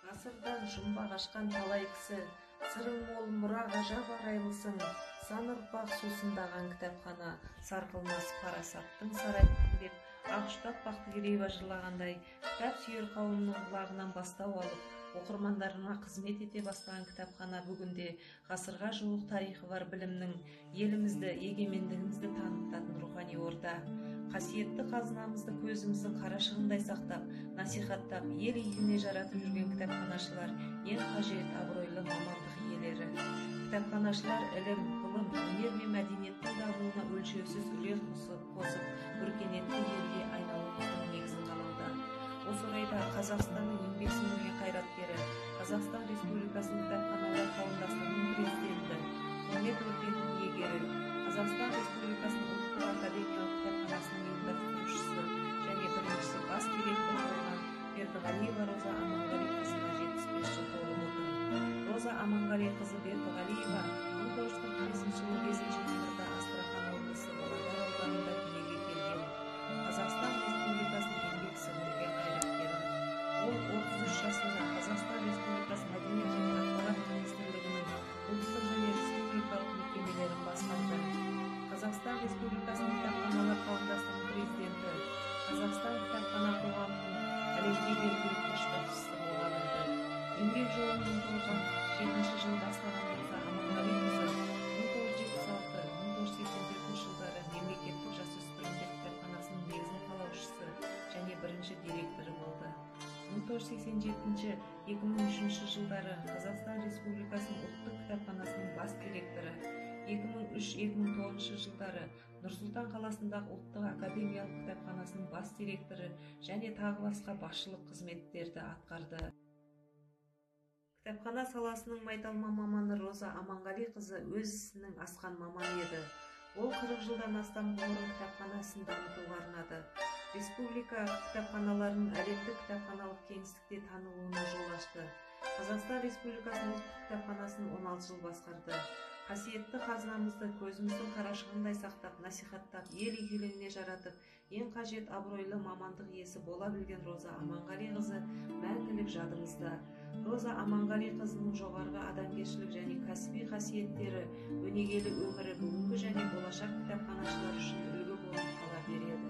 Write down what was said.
Ғасырдан жұмбақ ашқан талай кісі, сырың мол мұра ғажап арайлысың, сан ұрпақ сусындаған кітапхана, сарқылмас парасаттың сарайы деп Ақұштап Бақтыгереева жырлағандай, кітап сүйер қауымның құлағынан бастау алып, оқырмандарына қызмет ете бастаған кітапхана бүгінде ғасырға жуық тарихы бар білімнің, елімізді, егемендігімізді танытатын рухани орда. Қасиетті қазынамызды көзіміздің қарашығындай сақтап, насихаттап, ел игілігіне жаратып жүрген кітапханашылар ең қажет абыройлы мамандық иелері. Кітапханашылар ілім, ғылым, өнер мен мәдениеттің дамуына өлшеусіз үлес қосып, өркениетті елге айналуымыздың негізін қалауда. Осы орайда Қазақстанның еңбек сіңірген қайраткері, Қазақстан Республикасының кітапханалар қауымдастығының президенті, құрмет орденінің иегері, Қазақстан Республикасының ұлттық академиялық кітапханасының ұйымдастырушысы және бірінші бас директоры болған Бердіғалиева Роза Аманғалиқызына 75 жыл толып отыр. Роза Аманғалиқызы Бердіғалиева 1945 жылы 5 мамырда Астрахан облысы Володар ауданында дүниеге келген. Қазақстан Республикасының еңбек сіңірген қайраткері. Ол 33 жасында Қазақстан Республикасы Мәдениет және ақпарат министрлігінің ұлттық және республикалық мекемелерін басқарды. Қазақстан Республикасының кітапханалар қауымдастығының президенті, Қазақстан кітапхана қоғамының әлемге белгілі көшбасшысы бола білді. Еңбек жолын 1967 жылы бастаған Роза Аманғалиқызы 1976-1984 жылдары мемлекеттік жасөспірімдер кітапханасының негізін қалаушысы және бірінші директоры болды. 1987-2003 жылдары Қазақстан Республикасының ұлттық кітапханасының бас директоры, 2003-2009 жылдары Нұр-Сұлтан қаласындағы ұлттық академиялық кітапханасының бас директоры және тағы басқа басшылық қызметтерді атқарды. Кітапхана саласының майталма маманы Роза Аманғалиқызы өз ісінің асқан маманы еді. Ол 40 жылдан астам ғұмырын кітапхана ісін дамытуға арнады. Республика кітапханаларының әлемдік кітапханалық кеңістікте танылуына жол ашты. Қазақстан Республикасының ұлттық кітапханасын 16 жыл басқарды. Қасиетті қазынамызды көзіміздің қарашығындай сақтап, насихаттап, ел игілігіне жаратып, ең қажет абыройлы мамандық иесі бола білген Роза Аманғалиқызы мәңгілік жадымызда. Роза Аманғалиқызының жоғарғы адамгершілік және кәсіби қасиеттері, өнегелі өмірі бүгінгі және болашақ кітапханашылар үшін үлгі болып қала береді.